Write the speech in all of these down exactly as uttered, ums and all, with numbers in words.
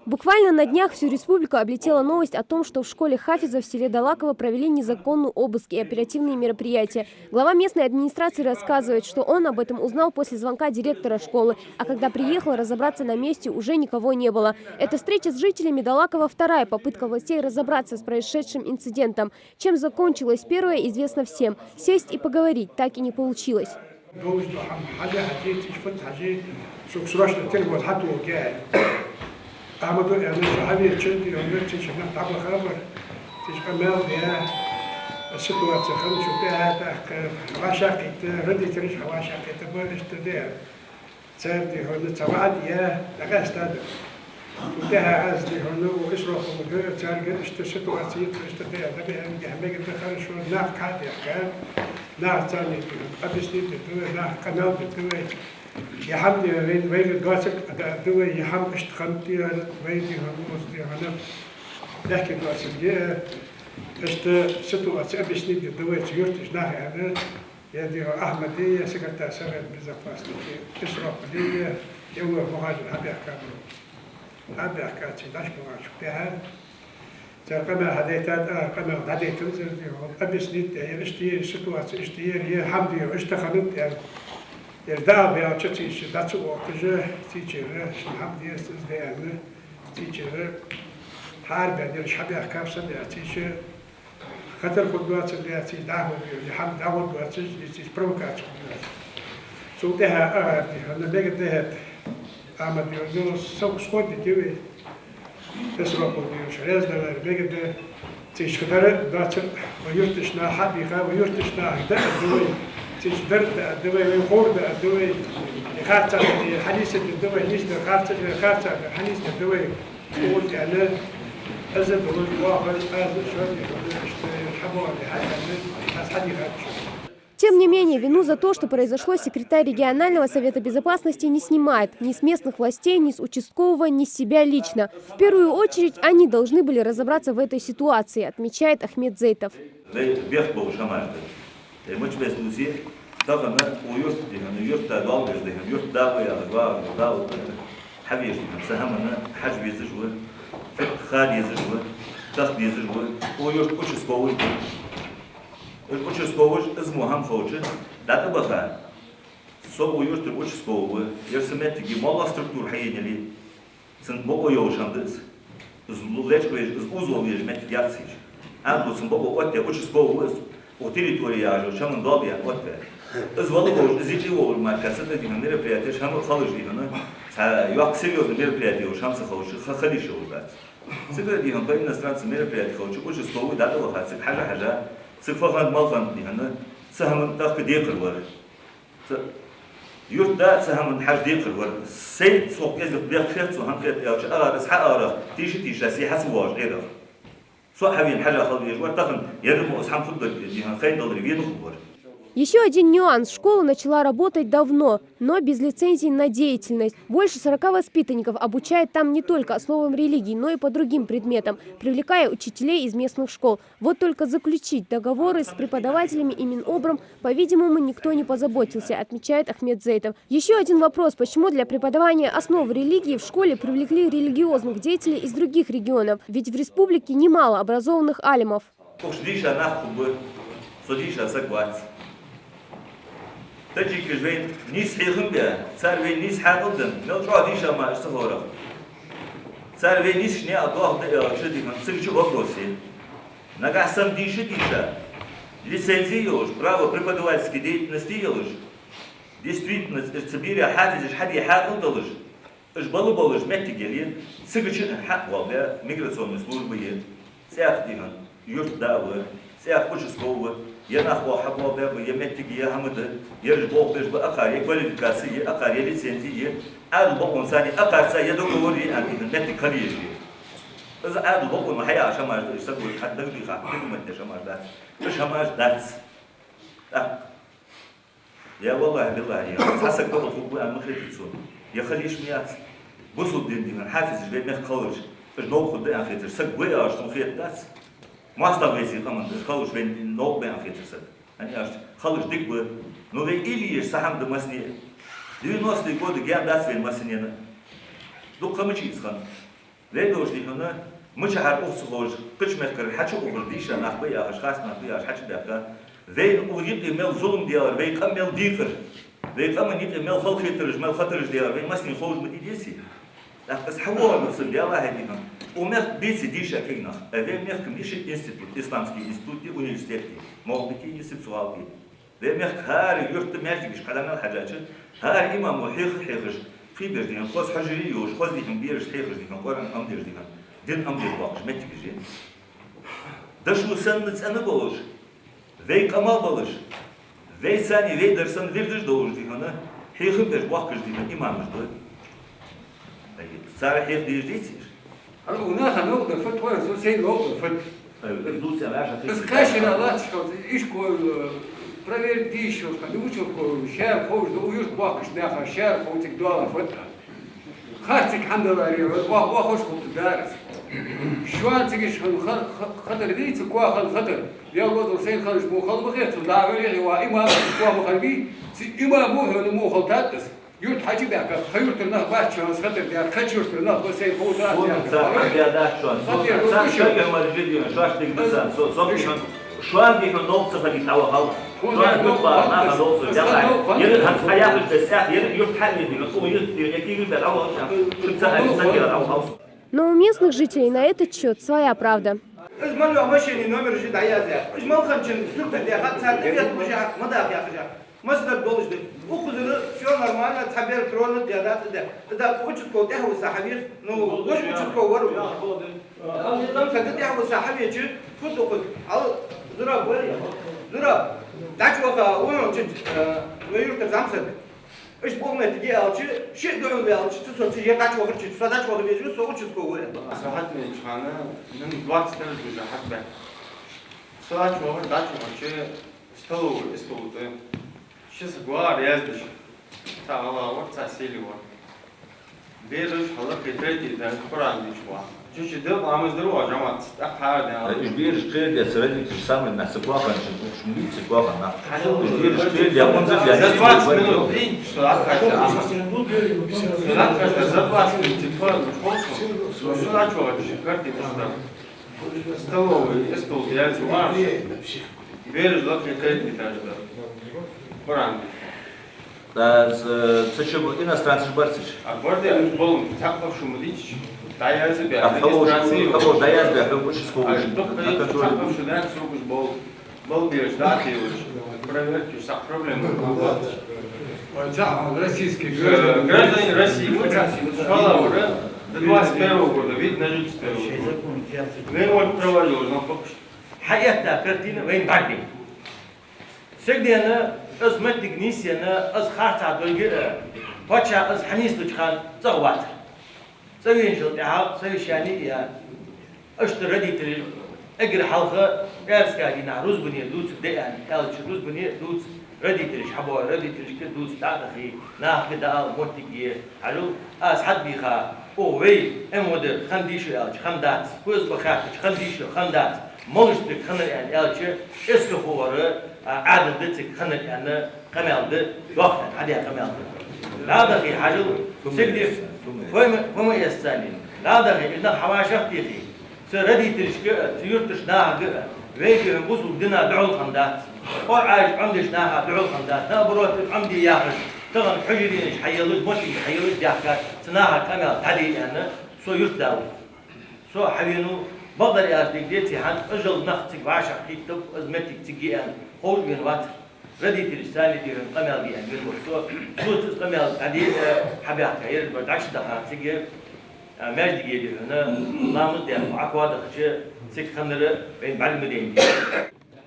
Буквально на днях всю республику облетела новость о том, что в школе хафизов в селе Долаково провели незаконный обыск и оперативные мероприятия. Глава местной администрации рассказывает, что он об этом узнал после звонка директора школы, а когда приехал разобраться на месте, уже никого не было. Эта встреча с жителями Долакова — вторая попытка властей разобраться с происшедшим инцидентом. Чем закончилась первая, известно всем. Сесть и поговорить так и не получилось. Долаш да хӀама хьажа, хьажа, цига фу хьажа, шуга срочно телефон хьатӀавоагӀа. Ахьмада аьнна, со хьавеча, дий хьона, цига нах дӀабаха бар. Цига къамаьл де, ситуаци хинна, шуга тӀехьа тӀаккха вӀашагӀкхийтта, родителаш хьавӀашагӀкхийтта, ба иштта де. Цар, дий хьона, цхьа ваӀад я, дӀакъаьстад. Цул тӀехьа аз, дий хьона, у Исрофилага, царга иштта ситуаци йита, иштта да, да, бе, хӀама мегаргда, хорошо, нах кхаьча, нах царна, дий хьона, объяснить де да вай, нах къамаьл де да вай. Е хӀама, дий хьона, вай, вайга доацар да да вай, е хӀама иштта хиннад, дий хьона, вай, дий хьона, укхаза, дий хьона, бехке доацарга, иштта ситуаци объяснить де да вай цу юртарча наха, аьнна. Е, дий хьона, Ахьмада, е секретарь Совета Безопасности Исрофила, е, е Мухьажар хьабаьхка бар. Хьабаьхка цига дӀачубоагӀачул тӀехьа. Цар къамаьл хьадайтад, а, къамаьл дӀадайтанзар, дий хьона, объяснить де, е иштта я ситуаци, иштта я, е хӀама, дий хьона, иштта хиннад, аьнна. Е дӀа а баьлча, цига дӀа ца отташ, цигара шин хӀама деза из да аьнна, цигара хьаарабаьнна ераш хьабаьхка са да, цига хатар хургдоацар лаьций, дӀахо, е хӀама дӀахургдоацаш, е цига провокаци хургдоацаш. Цул тӀехьа, а, дий хьона, мегаргда хӀаьта, Ахьмад, дий хьона, со сходни дивай. Исрофил, дий хьона, раьза далар мегаргда. Цига хатар доацар, вай юртарча наха хьабийха, вай юртарча наха даа да вай. Цига дар даа да вай, вай ховр даа да вай. Е харцахьа, е хьанийсде да вай, нийсдар харцахьа, е харцахьа, хьанийсде да вай. Тем не менее, вину за то, что произошло, секретарь регионального совета безопасности не снимает ни с местных властей, ни с участкового, ни с себя лично. В первую очередь они должны были разобраться в этой ситуации, отмечает Ахмед Зейтов. Вай бехк болаш хӀамаш да. Э, мича беса лусе, тахан укх юрта, дий хьона, юрта доал беш, дий хьона, юрта да ва яхаш, ва, да ва, хьавеш, дий хьона, цу хӀаманна хьажа везаш ва, фу ха дезаш ва, тах дезаш ва, укх юрта участковый. Уж участковыш, из мо хӀама ховча, дӀатӀабаха. Со укх юртара участковый ва, ер са моттиге моллагӀа структура хьаенна яле, цун бокъо йолаш хӀама да из. Из лу-, лечкъавеш, из узо веш моттиг яц из. Ӏаьдало цун бокъо оттаваь, участковый ва из, укх территори яхаш йолча хӀаман доал даь оттаваь. Из вала волаш, из йиӀиг волаш мара, цу тӀа, дий хьона, мероприятеш хӀама а хулаш, дий хьона, цхьа йоккха серьёзни мероприяти йолаш хӀама ца хулаш, ха хила йиш йолаш дац. Цигара, дий хьона, по иностранцам мероприяти хулча, участковый дӀатӀаваха, цига хьажа-хьажа, цига фу хиннад, мала хиннад, дий хьона, цу хӀаман тӀехьа декхар вар. Цу юрта да цу хӀаман хьажа декхар вар. Сай цох кӀезига бехк хет, цо хӀама хет аьлча, агӀар из хьаагӀарах, тийша-тийша, се хьа ца воагӀаш Ӏерах. Со а хьавена хьажа хила везаш вар, тахан ер мо из хӀама хургдар, дий хьона, хайна даларе вена хургвар. Ещё один нюанс. Школа начала работать давно, но без лицензии на деятельность. Больше сорока воспитанников обучают там не только основам религии, но и по другим предметам, привлекая учителей из местных школ. Вот только заключить договоры с преподавателями и Минобром, по-видимому, никто не позаботился, отмечает Ахмед Зейтов. Ещё один вопрос: почему для преподавания основ религии в школе привлекли религиозных деятелей из других регионов? Ведь в республике немало образованных алимов. Укх чу дийша нах хургба, со дийша саг вац. Таджикаш вайна нийса хьехам баь, цар вайна нийса хьаькъал денна, мел чӀоагӀа дийша ма аьлча ца ховрах. Цар вайна нийсача наькъа доахаргда аьлча, дий хьона, цига чу вопрос я. Нагахьа санна дийша а дийша, лицензи йолаш, право преподавательской деятельности йолаш, действительно, цу берий хьафизаш хьаде хьаькъал долаш, уж бала болаш моттиг яле, цига чу хьакъ болабе миграционни служба я, цӀаькха, дий хьона, юрта да а ва, цӀаькха участковый ва, е нах оаха хьабоалабаь ба, е моттиг, е хӀама да, ераш болх беш ба, акхар е квалификаци я, акхар е лицензи я, Ӏаьдала бокъонца, акхарца е договор я, аьнна, дий хьона, моттиг хила езаш я. Из Ӏаьдала бокъонца хьаяхаш хӀамаш да, уж саг вар хьа дагадеха, документ деш хӀамаш дац. Уж хӀамаш дац. ТӀаккха Я валлахӀи, биллахӀи, е цхьа саг духьал хургва аьнна ма хетий цунна. Е хила йиш ма яц. Бусалба дина, дий хьона, хьафизаш вай мехка хилараш, уж новкъа хургда аьнна хетар саг ва яхаш цунна хетадац. МоастагӀа везий къаман уж хилараш вайна новкъа ба аьнна хетар саг. ХӀана аьлча хилараш дика ба. Но вай уйла е езаш цхьа хӀама да массане а. Девяностые годы гаьна дац вайна массанена. Дукха ма ца из хинна. Вай долаш дий хьона, мичахьара ух ца ховш, кхыча мехкара хьачуухаш, дийша нах ба яхаш, харц нах ба яхаш хьачубаьхка, вайна укх юкъе мел зулам даьлар, вай къам мел дийкъар, вай къаман юкъе мел халахетараш, мел хатараш даьлар, вай массане ховш ма дий, деций? ТӀаккха аз хьавоагӀаргва са, Даьлахьа, дий хьона, укх мехка беций дийша кагий нах, а вай мехка ма дий ши институт, исламский институт, университет, молхбики, исиб суалки. Вай мехка хӀара юрта маьждигаш кхаьдамел хьажача, хӀара имамо хьеха хьехаш, кхыбераш дий хьона, хоза хьужаре йолаш, хоза дий хьона бераш хьехаш дий хьона, Къуръан Ӏомадеш дий хьона, дин Ӏомадеш боахкаш моттигаш я. Дошо санна цӀена болаш, вай къамах болаш, вай цани вай дар санна вирдаш долаш дий хьона, хьехам беш боахкаш дий хьона имамаш да. Ай, цар хьеха дезаш деций уж? Хьал у наха новкъа фат, хой, со сай новкъа фат. Ай, из дувца ваьша хи-, из кашира лац шо, ишкол, э, проверить дийш шо, ка дувчо ко, шаьра ховш да, у юрт боахкаш наха, шаьра ховциг дола фат. Харциг хьандалари, ва, ва хош ховт дарас. Шоан цигиш хан ха-, ха-, хатар дий, цу коа хан хатар. Ял лозур сай ханаш му хал ма хецу, да, вели, ва, имам, цу коа ма хал би, цу имам му хана му хал таттас. Юрт хьачубаьхка, ха юртара нах бац шоана хатар даьр, кхыча юртара нах ба сай ховта. Фу, ца хьа даьдац шоана. Со, хатар ца, ца, ца, ца, ма жидиен, шоаш дигна ца, со, со, шоан, шоан дихьа новкъа ца хадий дӀавахал. Шоаш дукха нах новкъа ца дӀавахал. Ерриг хӀанз хьаяхаш да сяхь, ерриг юрт хьаийди, укх юрт дий, я кигил бер дӀавахал, ца хьади, ца дера дӀавахал. Но у местных жителей на этот счёт своя правда. Из мал йоагӀа машини номер жи дӀаяздаь. Из мал ханчун сурта дехьа, царна вет бужа, ма даха яхажа. Масдар долаш да. Укхазара всё нормально, цхьа бер тронут, я да, да. Да, участковый тӀехьа вуса хьавир. Ну, вож участковый вар. Там са тӀехьа вуса хьавечи, фу дукхаз. Ал, Зураб, Зураб. ДӀачуваха, вон чуть, э, ну, юртар замсад. Иш бухмет ги алчи, ши дуӀу ве алчи, цу соци е дӀачувахар чи, со дӀачуваха вежи, со участковый вар. Сахат мен чхана, минут двадцать уже хьатбе. Со дӀачуваха, дӀачуваха чи, столовый, стол, да. Ши саг вар яздеш. Цхьа гӀалгӀа вар, цхьа сели вар. Бераш хьалакхе третий этаж Къуръан дийшаш ва. Чу-чу дел ламаз дир ва жамаӀат, тӀаккха хьаара ден. Уж бераш кхера деза, родителаш самый нах ца коаханча, уж милиция коахана. Уж бераш кхера деза, он за деза. За двадцать минут, и что, отхожу, ама. За двадцать минут, телефон, школ, школ. Сюда чё, картина, что? Столовый, стол, я же ваш. Бераш лакхе третий этаж да. Къуръан. Да, ц-, ца чу иностранцаш барцаш. А борде уж бол, цхьаккха шу ма дича. ДӀаязбе, а хало, иностранцы хало дӀаязбе, хӀу гуча сховш. А дукха а контроль. Цхьаккха шу дан, су гуш бол. Бол бераш, да, ты уж. Проверьте, уж сах проблема. Ой, ца, он российский гражданин. Э, гражданин России, вот, школа уже до двадцать первого года, вид на жительство. Ну и вот проводил, но пока что. Хьаэтта картина вайна бӀаргбайна. Сагдена, аз меттиг нийсъена, аз харцахьа дойга а, паччахьа аз хьанийслуча хана цӀагӀа вацар. ЦӀавеначул тӀехьагӀа совещани а яьнна, иштта родителаш эггара хьалха пӀаьраска дийнахьа рузбане дувцаргда аьнна, аьлча рузбане дувц, родителаш хьабоагӀа, родителашка дувц дӀа а дахе, нахага дӀаала моттиг е, хьажал, аз хьатӀабийха, укх вай МВД хам дийшар аьлча, хам дац, ФСБ хаьттача, хам дийшар, хам дац, малаш цига хиннар аьнна аьлча, эскахо вар, а, Ӏаьдал да цига хиннар аьнна, къамаьл да, йоккха хьадаь къамаьл да. ДӀа а дахе, хьажал, цига де, фу ма эсцани. ДӀа а дахе, из нах хьавӀашагӀтехе, цу родителашка а, цу юртарча нахага а, вайга хьона бусалба дина духьал хиннадац. Къуръан Ӏомадеш наха духьал хиннадац. Наоборот, Ӏомаде яхаш, тахан хьужаренаш хьаелаш, моттигаш хьаелаш даьхкад, цу наха къамаьл дӀаде аьнна, со юртда ва. Со хьавенав, бакъдар аьлча, дика деций хӀанз, ажал нах цига вӀашагӀкхийттаб, аз меттиг цига я аьнна, ховш вена вацар. Родителаш царна дийхар къамаьл де аьнна вена вар со. Цо цу къамаьл дӀаде, э, хьабаьхка, ераш бар дӀачу даха цига, э, маьждиге дий хьона, ламаз даь, Ӏокхоадахча, цига хиннар вайна бӀарг ма дайна.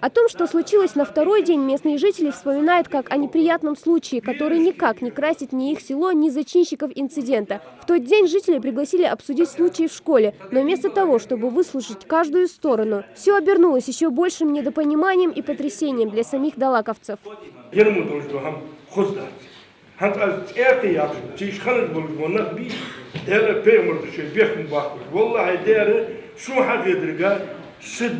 О том, что случилось на второй день, местные жители вспоминают как о неприятном случае, который никак не красит ни их село, ни зачинщиков инцидента. В тот день жители пригласили обсудить случай в школе, но вместо того, чтобы выслушать каждую сторону, всё обернулось ещё большим недопониманием и потрясением для самих далаковцев. Ер мо долаш дола хӀама хоза дац. ХӀанз аз цӀерта яхаш, цига хинна болаш бола нах бий, Даьла, пайхамара шоай бехк ма баккхалаш. ВаллахӀи, дера, сона хьахетарга, са,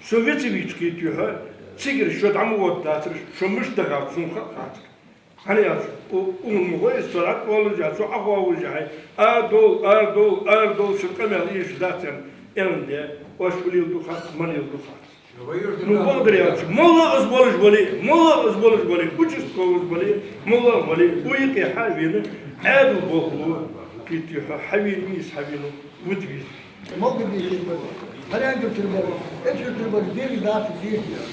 со вица вийча кхетий хьона, цигара шо дӀа ма оттадацар, шо мишта даха сона ха а хацар. ХӀана аьлча, у-, укхун ма гой из, цо дӀакъовлаш а, цо Ӏоховш а, хьай, арадовла, арадовла, арадовла, шун къамаьл ийша дац аьнна, аьнна де, оаш фу леладу хац, ма леладу хац. Ну, бакъдар аьлча, моллагӀа из болаш вале, моллагӀа из болаш вале, участковый из вале, моллагӀа вале, у юкъе хьавена, Ӏаьдал болх лу, кхетий хьо, хьавена веза, хьавена, вуд веза. Малгобекера бар, Хьалангера бар, Эцера бар, бегаш дац дезаш.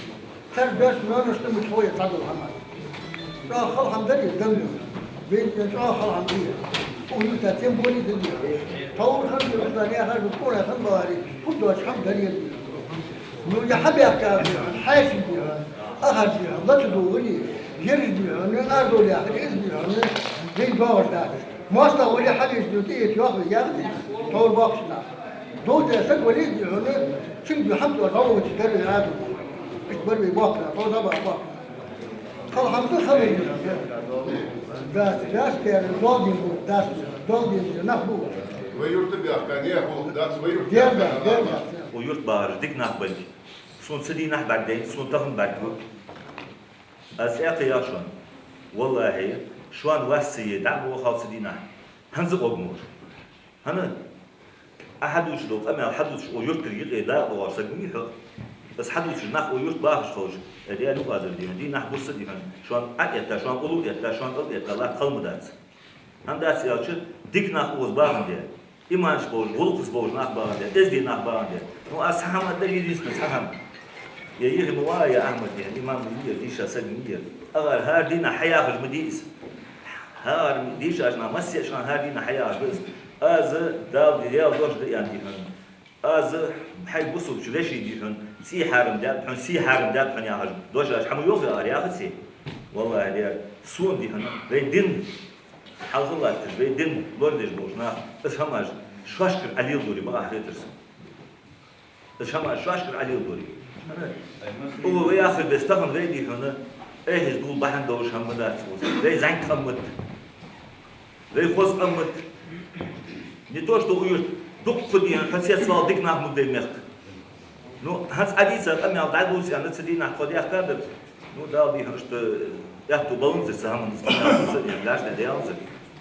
Цар дош ноаношта мича хой цхьадола хӀама. ЧӀоагӀа хала хӀама дар из, дам йо. Вайна чӀоагӀа хала хӀама дий. Укх юрта тем более дий. Тховра хӀама дий, вайна яхар, кӀура хӀама баларе, фу дош хӀама дар из. Ну, я хьабаьхка, хьаьший дий, ахар дий, лаца дугӀари, ераш дий, ну, арадовла яхари, из дий, ну, вайна доагӀаш дац. МоастагӀа вале хьавеча, ну, тӀаэца йоах вай, яхац, тховра боккхийча наха. Доза саг вале а дий хьона, цунга дий хӀама цӀа дӀавоагӀача дар вай Ӏаьдал. Иштта бар вай боккхий нах, тхо дӀабаха боккхий нах. Хала хӀама да, хала да. Дац, дац, тера, долгин бу, дац, долгин бу, нах бу. Вай юрта баьхка, не хулах дац, вай юрта баьхка, да, да. Укх юрта багӀараш дика нах ба. Сона цу дийнахьа бӀаргадайнад, сона тахан бӀаргагу. Аз цӀаькха яхаш шоана. ВаллахӀи, шоана вас ца е, дӀа а ма вахал цу дийнахьа. ХӀанз а гӀоргволаш. ХӀана? Ӏа хьадувцаш дола къамаьл хьадувцаш, укх юртара юкъе дакъа доагӀаш саг ма вий хьо. Аз хьадувцаш нах укх юрта бахаш хилча, э, Даьла мукъазар дий хьона, дийнахьа бус а дий хьона, шоана Ӏа а этта, шоана уллув а этта, шоана кӀал а этта, латта хала ма дац. ХӀана дац аьлча, дика нах укхаза багӀандаь, иманаш болаш, гӀулакхаш болаш нах багӀандаь, эздий нах багӀандаь. Ну, аз цхьа хӀама а дар йийцар, цхьа хӀама. Я Ехи ма вагӀа, я Ахьмад, я имам ма вий ер, дийша саг ма вий ер. Акхар хӀара дийнахьа хьаяхаш ма дий из. ХӀара дийшача наха массехк шоана хӀара дийнахьа хьаяхаш да из. Аз Дала, Даьла дош да аьнна дий хьона. Аз хьай бусалба веший дий хьона, цӀий хьарам даьд хьона, сий хьарам даьд хьона яхаш, дош аш хӀама йоах акхар, яхац? ВаллахӀи, дера, сона дий хьона, вай дин хьалха латташ, вай дин лорадеш болча наха, из хӀамаш шоашкара Ӏалеладаре бакъахьа хетар сона. Из хӀамаш шоашкара Ӏалеладаре. О, вай яхар беса тахан вай дий хьона, эхь из дул бахьан долаш хӀама дац укхаза. Вай зӀамига къам ма да. Вай хоза къам ма да. Не то что укх юрта, дукха дийнахьа хьо цецвала дика нах ма да вай мехка. Ну, хӀанз Ӏа дийца къамаьл дӀадувца аьнна, цу дийнахьа тхо даьхкадар. Ну, Дала дий хьона, иштта аьттув баланзар цу хӀаманна, цу къамаьлаца, аьнна, даьшта даьланзар.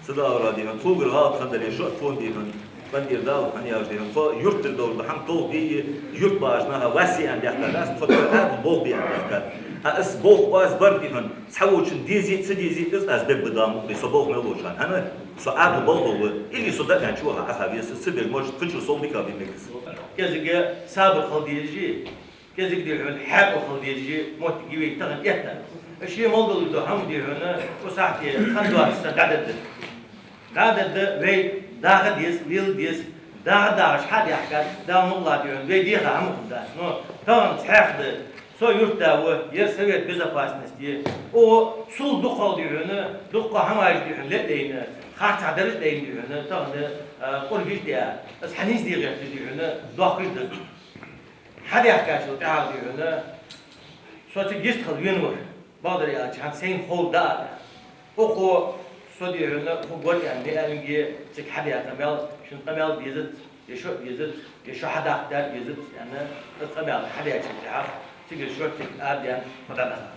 Цу Дала ра дий хьона, тхогара гӀалат хиннадар шо а тхона дий хьона, къандийр Дала, хӀана аьлча дий хьона, тхо юртара долаш да хӀама толхаде, юрта багӀача наха вас е аьнна даьхкад аз, тхо тхоай Ӏаьдала болх бе аьнна даьхкад. А аз болх оаз бар дий хьона, цхьаволчунна дезе а, ца дезе а, из аз бергба Дала мукъале, со болх мел волча хана. ХӀана? Со Ӏаьдала болхло ва, или со дӀа а ваьнна чу ваха Ӏаха веза, ца беш, может, кхычо сов дика бе мегаш. КӀезига сабар хила дезаш, кӀезига дий хьона хьаькъал хила дезаш моттиг я вай тахан эттар. Ше мел долаш да хӀама дий хьона, укх сахьате хинна доацаш санна дӀададда. ДӀададда, вай даха деза, лела деза, даха дахаш хьадаьхкад, Дала мукъале дий хьона, вай деха хӀама хургдац. Но тахан цхьаькха да, со юртда ва, ер Совет Безопасности я. О, цул дукхагӀа дий хьона, дукха хӀамаш дий хьона ле а лайна, харцахьа дараш а дайна дий хьона, тахан, а, къургаш а даь, аз хьанийс дегӀерта дий хьона, дохкаш да. Хьадаьхкачул тӀехьагӀа дий хьона, со цига йистхила венавар. Бакъдар аьлча, хӀанз сайна ховргда а. Укхо со дий хьона, укхо гор аьнна, ме аьллинге цига хьадаь къамаьл, шун къамаьл дезац, е шо дезац, е шо хьадаккха дар дезац, аьнна, из къамаьл хьадаьчул тӀехьагӀа, цигара шортига арадаьнна, тхо дӀадаха.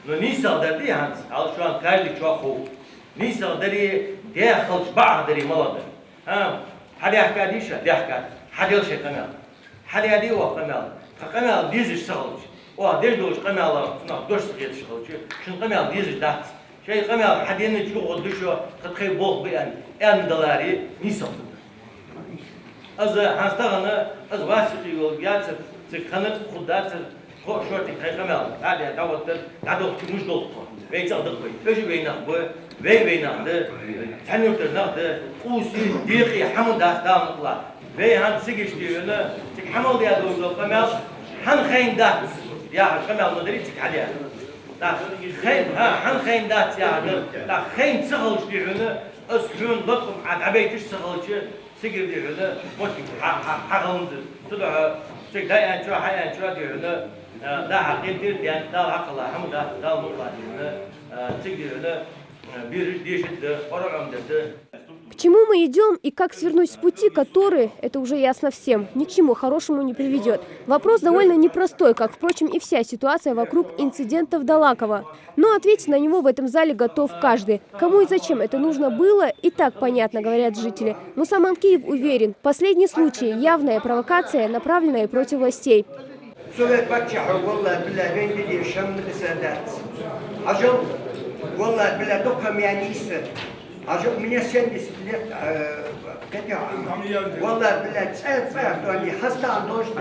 Но нийсагӀа дар дий хӀанз, хьал шоана каждыйчоа хов. НийсагӀа дари, даьхалча бакъахьа дари малагӀа дар. ХӀа, хьадаьхкадий ша? Даьхкад. Хьадел шоай къамаьл. Хьадаьдий оаха къамаьл? Тха къамаьл дезаш ца хилча, оаха деш долча къамаьла цунах дош ца хеташ хилча, шун къамаьл дезаш дац. Шоай къамаьл хьаденнача юкъе да шо, тха тхоай болх ба аьнна, аьнна даларе, нийсагӀа да. Аз хӀанз тахан, аз вас юкъе йолга яцар, цига хиннар хургдацар, тхо шортига тхоай къамаьл дӀа а даь, дӀаоттар, дӀадолхача муш долх тхо. Вай цӀагӀа да-кх вай. Уж а вай нах ба, вай а вай нах да, цхьан юртара нах да, къувса, декъе хӀама дац Дала мукъале. Вай хӀанз цига иштта дий хьона, цига хьа мел даь долаш дола къамаьл, хьона хайна дац яхаш къамаьл ма дарий цига хьадаь. ТӀаккха хай-, хӀа, хьона хайна дац яхар да, тӀаккха хайна ца хилча дий хьона, аз хьона латкъам Ӏа дӀабайташ ца хилча, цигара дий хьона, моттиг хьа-, хьа-, хьахиланзар. Цудухьа цига дӀааьнначоа, хьааьнначоа дий хьона, а, дӀа-хьа кхетар а даьнна, Дала хьакхелла хӀама дац, Дала мукъале дий хьона, а, цига дий хьона, а, бераш дешаргда, къора Ӏомадаргда. Чему мы идем и как свернуть с пути, который, это уже ясно всем, ни к чему хорошему не приведет. Вопрос довольно непростой, как, впрочем, и вся ситуация вокруг инцидента в Долаково. Но ответить на него в этом зале готов каждый. Кому и зачем это нужно было, и так понятно, говорят жители. Но сам Анкиев уверен, последний случай — явная провокация, направленная против властей. Цу вай паччахьо, валлахӀи-биллахӀи, вайна де шамма дисадац. Хьажал, валлахӀи-биллахӀи, дукха мянийса. Хьажал, мне семьдесят лет, э, катя. ВаллахӀи-биллахӀи, цӀа, цӀа, тони, хастан дождь,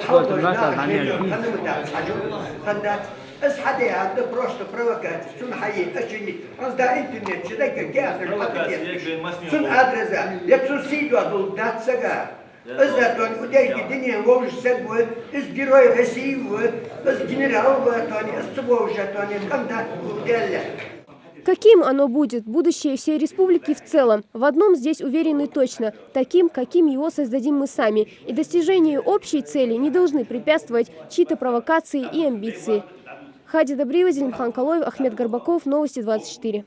хьал дождь, хана ма дац, хьажал, хана дац. Из хьаде хӀанз просто провокация, цун хьае, ачини, аз да интернет, чу дагга геатар, цун адрес, я цун сий доадул дац сага. Из а тони, удерги дунен вовжа саг ва, из герой России ва, из генерал ва тони, из ца вовжа тони, къам дац удерла. Каким оно будет, будущее всей республики в целом? В одном здесь уверены точно: таким, каким его создадим мы сами. И достижению общей цели не должны препятствовать чьи-то провокации и амбиции. Хади Добриева, Зелимхан Калоев, Ахмед Горбаков, Новости двадцать четыре.